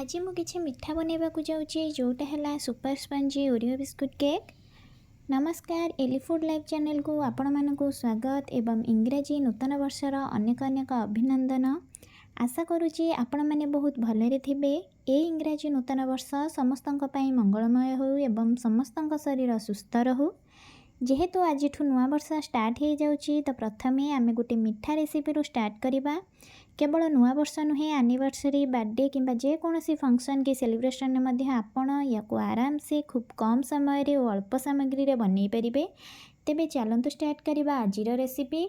ଆଜି ମୁଁ କିଛି ମିଠା ବନେଇବାକୁ ଯାଉଛି, ଯେଉଁଟା ହେଲା super spongy Oreo biscuit cake. ନମସ୍କାର, ଏଲି ଫୁଡ଼୍ ଲାଇଫ୍ ଚ୍ୟାନେଲକୁ ଆପଣମାନଙ୍କୁ ସ୍ୱାଗତ ଏବଂ ଇଂରାଜୀ ନୂତନ ବର୍ଷର ଅନେକ ଅନେକ ଅଭିନନ୍ଦନ। ଆଶା କରୁଛି ଆପଣମାନେ ବହୁତ ଭଲରେ ଥିବେ। ଏଇ ଇଂରାଜୀ ନୂତନ ବର୍ଷ ସମସ୍ତଙ୍କ ପାଇଁ ମଙ୍ଗଳମୟ ହେଉ ଏବଂ ସମସ୍ତଙ୍କ ଶରୀର ସୁସ୍ଥ ରହୁ। ଯେହେତୁ ଆଜିଠୁ ନୂଆ ବର୍ଷ ଷ୍ଟାର୍ଟ ହେଇଯାଉଛି, ତ ପ୍ରଥମେ ଆମେ ଗୋଟେ ମିଠା ରେସିପିରୁ ଷ୍ଟାର୍ଟ କରିବା। କେବଳ ନୂଆ ବର୍ଷ ନୁହେଁ, ଆନିଭର୍ସରୀ, ବାର୍ଥଡେ କିମ୍ବା ଯେକୌଣସି ଫଙ୍କସନ୍ କି ସେଲିବ୍ରେସନ୍ରେ ମଧ୍ୟ ଆପଣ ୟାକୁ ଆରାମସେ ଖୁବ୍ କମ୍ ସମୟରେ ଓ ଅଳ୍ପ ସାମଗ୍ରୀରେ ବନେଇ ପାରିବେ। ତେବେ ଚାଲନ୍ତୁ ଷ୍ଟାର୍ଟ କରିବା ଆଜିର ରେସିପି।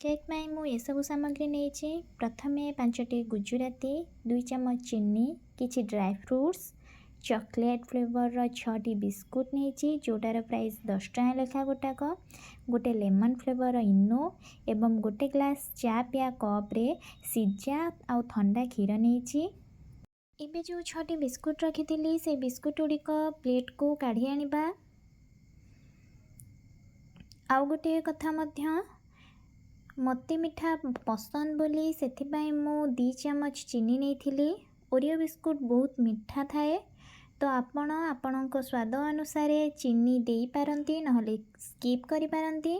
କେକ୍ ପାଇଁ ମୁଁ ଏସବୁ ସାମଗ୍ରୀ ନେଇଛି। ପ୍ରଥମେ 5ଟି ଗୁଜୁରାତି, 2 ଚାମଚ ଚିନି, କିଛି ଡ୍ରାଏ ଫ୍ରୁଟ୍ସ, ଚକୋଲେଟ୍ ଫ୍ଲେଭରର ଛଅଟି ବିସ୍କୁଟ୍ ନେଇଛି, ଯେଉଁଟାର ପ୍ରାଇସ୍ 10 ଟଙ୍କା ଲେଖା ଗୋଟାକ, ଗୋଟେ ଲେମନ୍ ଫ୍ଲେଭରର ଇନୋ ଏବଂ ଗୋଟେ ଗ୍ଲାସ୍ ଚା ପିଆ କପ୍ରେ ସିଝା ଆଉ ଥଣ୍ଡା କ୍ଷୀର ନେଇଛି। ଏବେ ଯେଉଁ ଛଅଟି ବିସ୍କୁଟ୍ ରଖିଥିଲି, ସେଇ ବିସ୍କୁଟ୍ ଗୁଡ଼ିକ ପ୍ଲେଟ୍କୁ କାଢ଼ି ଆଣିବା। ଆଉ ଗୋଟିଏ କଥା ମଧ୍ୟ, ମୋତେ ମିଠା ପସନ୍ଦ ବୋଲି ସେଥିପାଇଁ ମୁଁ 2 ଚାମଚ ଚିନି ନେଇଥିଲି। ଓରିଓ ବିସ୍କୁଟ୍ ବହୁତ ମିଠା ଥାଏ, ତ ଆପଣ ଆପଣଙ୍କ ସ୍ୱାଦ ଅନୁସାରେ ଚିନି ଦେଇପାରନ୍ତି, ନହେଲେ ସ୍କିପ୍ କରିପାରନ୍ତି।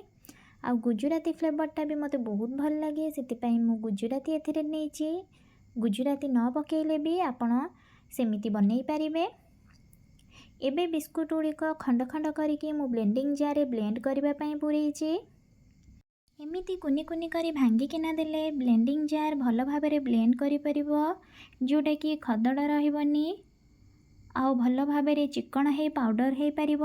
ଆଉ ଗୁଜୁରାତି ଫ୍ଲେଭରଟା ବି ମୋତେ ବହୁତ ଭଲ ଲାଗେ, ସେଥିପାଇଁ ମୁଁ ଗୁଜୁରାତି ଏଥିରେ ନେଇଛି। ଗୁଜୁରାତି ନ ପକାଇଲେ ବି ଆପଣ ସେମିତି ବନେଇ ପାରିବେ। ଏବେ ବିସ୍କୁଟ୍ ଗୁଡ଼ିକ ଖଣ୍ଡ ଖଣ୍ଡ କରିକି ମୁଁ ବ୍ଲେଣ୍ଡିଂ ଜାର୍ରେ ବ୍ଲେଣ୍ଡ କରିବା ପାଇଁ ପୂରେଇଛି। ଏମିତି କୁନି କୁନି କରି ଭାଙ୍ଗିକିନା ଦେଲେ ବ୍ଲେଣ୍ଡିଂ ଜାର୍ ଭଲ ଭାବରେ ବ୍ଲେଣ୍ଡ କରିପାରିବ, ଯେଉଁଟାକି ଖଦଡ଼ ରହିବନି ଆଉ ଭଲ ଭାବରେ ଚିକ୍କଣ ହେଇ ପାଉଡ଼ର ହେଇପାରିବ।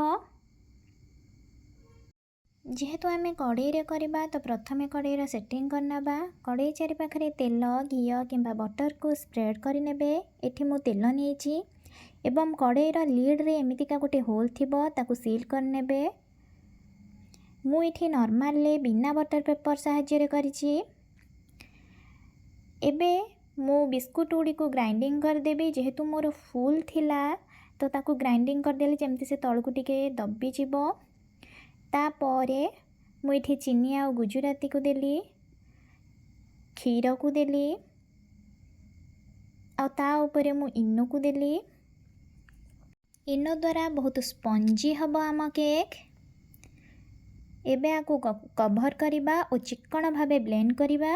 ଯେହେତୁ ଆମେ କଡ଼େଇରେ କରିବା, ତ ପ୍ରଥମେ କଡ଼େଇର ସେଟିଂ କରିନେବା। କଡ଼େଇ ଚାରିପାଖରେ ତେଲ, ଘିଅ କିମ୍ବା ବଟରକୁ ସ୍ପ୍ରେଡ଼୍ କରିନେବେ। ଏଠି ମୁଁ ତେଲ ନେଇଛି ଏବଂ କଡ଼େଇର ଲିଡ଼୍ରେ ଏମିତିକା ଗୋଟେ ହୋଲ୍ ଥିବ, ତାକୁ ସିଲ୍ କରିନେବେ। ମୁଁ ଏଠି ନର୍ମାଲରେ ବିନା ବଟର ପେପର୍ ସାହାଯ୍ୟରେ କରିଛି। ଏବେ ମୁଁ ବିସ୍କୁଟ୍ ଗୁଡ଼ିକୁ ଗ୍ରାଇଣ୍ଡିଙ୍ଗ କରିଦେବି। ଯେହେତୁ ମୋର ଫୁଲ୍ ଥିଲା, ତ ତାକୁ ଗ୍ରାଇଣ୍ଡିଙ୍ଗ କରିଦେଲି, ଯେମିତି ସେ ତଳକୁ ଟିକେ ଦବିଯିବ। ତାପରେ ମୁଁ ଏଠି ଚିନି ଆଉ ଗୁଜୁରାତିକୁ ଦେଲି, କ୍ଷୀରକୁ ଦେଲି ଆଉ ତା ଉପରେ ମୁଁ ଇନୋକୁ ଦେଲି। ଇନୋ ଦ୍ୱାରା ବହୁତ ସ୍ପଞ୍ଜି ହେବ ଆମ କେକ୍। ଏବେ ଆକୁ କଭର୍ କରିବା ଓ ଚିକ୍କଣ ଭାବେ ବ୍ଲେଣ୍ଡ କରିବା।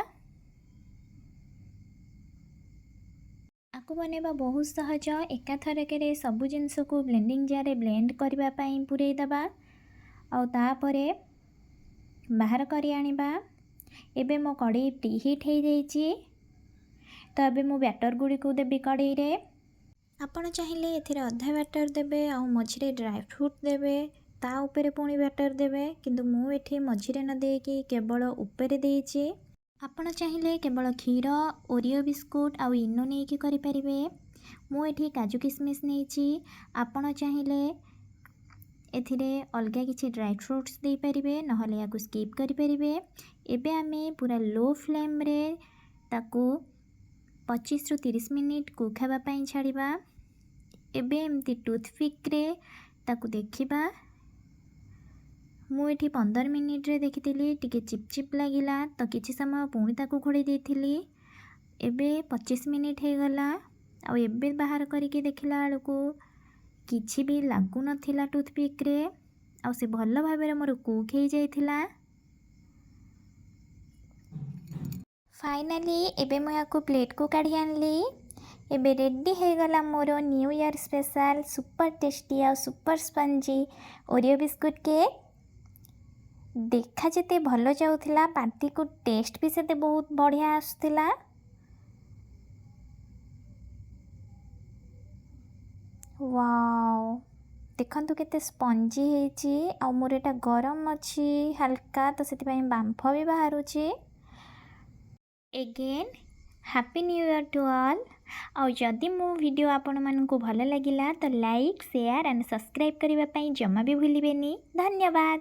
ଆକୁ ବନେଇବା ବହୁତ ସହଜ। ଏକାଥରକରେ ସବୁ ଜିନିଷକୁ ବ୍ଲେଣ୍ଡିଂ ଜାର୍ରେ ବ୍ଲେଣ୍ଡ କରିବା ପାଇଁ ପୂରେଇ ଦେବା ଆଉ ତାପରେ ବାହାର କରି ଆଣିବା। ଏବେ ମୋ କଡ଼େଇ ପ୍ରିହିଟ୍ ହେଇଯାଇଛି, ତ ଏବେ ମୁଁ ବ୍ୟାଟର୍ ଗୁଡ଼ିକୁ ଦେବି କଡ଼େଇରେ। ଆପଣ ଚାହିଁଲେ ଏଥିରେ ଅଧା ବ୍ୟାଟର୍ ଦେବେ ଆଉ ମଝିରେ ଡ୍ରାଏ ଫ୍ରୁଟ୍ ଦେବେ, ତା ଉପରେ ପୁଣି ବ୍ୟାଟର୍ ଦେବେ। କିନ୍ତୁ ମୁଁ ଏଠି ମଝିରେ ନ ଦେଇକି କେବଳ ଉପରେ ଦେଇଛି। ଆପଣ ଚାହିଁଲେ କେବଳ କ୍ଷୀର, ଓରିଓ ବିସ୍କୁଟ୍ ଆଉ ଇନୋ ନେଇକି କରିପାରିବେ। ମୁଁ ଏଠି କାଜୁ କିସମିସ୍ ନେଇଛି। ଆପଣ ଚାହିଁଲେ ଏଥିରେ ଅଲଗା କିଛି ଡ୍ରାଏ ଫ୍ରୁଟ୍ସ ଦେଇପାରିବେ, ନହେଲେ ଏହାକୁ ସ୍କିପ୍ କରିପାରିବେ। ଏବେ ଆମେ ପୁରା ଲୋ ଫ୍ଲେମ୍ରେ ତାକୁ 25ରୁ 30 ମିନିଟ୍ କୁକ୍ ହେବା ପାଇଁ ଛାଡ଼ିବା। ଏବେ ଏମିତି ଟୁଥପିକ୍ରେ ତାକୁ ଦେଖିବା। ମୁଁ ଏଠି 15 ମିନିଟ୍ରେ ଦେଖିଥିଲି, ଟିକେ ଚିପ୍ ଚିପ୍ ଲାଗିଲା, ତ କିଛି ସମୟ ପୁଣି ତାକୁ ଘୋଡ଼େଇ ଦେଇଥିଲି। ଏବେ 25 ମିନିଟ୍ ହେଇଗଲା ଆଉ ଏବେ ବାହାର କରିକି ଦେଖିଲା ବେଳକୁ କିଛି ବି ଲାଗୁନଥିଲା ଟୁଥପିକ୍ରେ ଆଉ ସେ ଭଲ ଭାବରେ ମୋର କୁକ୍ ହେଇଯାଇଥିଲା। ଫାଇନାଲି ଏବେ ମୁଁ ୟାକୁ ପ୍ଲେଟ୍କୁ କାଢ଼ି ଆଣିଲି। ଏବେ ରେଡ଼ି ହେଇଗଲା ମୋର new year special super tasty ଆଉ super spongy Oreo biscuit cake. ଦେଖା ଯେତେ ଭଲ ଯାଉଥିଲା, ପାଟିକୁ ଟେଷ୍ଟ ବି ସେତେ ବହୁତ ବଢ଼ିଆ ଆସୁଥିଲା। ୱାଓ, ଦେଖନ୍ତୁ କେତେ ସ୍ପଞ୍ଜି ହେଇଛି। ଆଉ ମୋର ଏଇଟା ଗରମ ଅଛି ହାଲକା, ତ ସେଥିପାଇଁ ବାମ୍ଫ ବି ବାହାରୁଛି। Again, happy new year to all. ଆଉ ଯଦି ମୋ ଭିଡ଼ିଓ ଆପଣମାନଙ୍କୁ ଭଲ ଲାଗିଲା, ତ ଲାଇକ୍, ସେୟାର ଆଣ୍ଡ ସବସ୍କ୍ରାଇବ୍ କରିବା ପାଇଁ ଜମା ବି ଭୁଲିବେନି। ଧନ୍ୟବାଦ।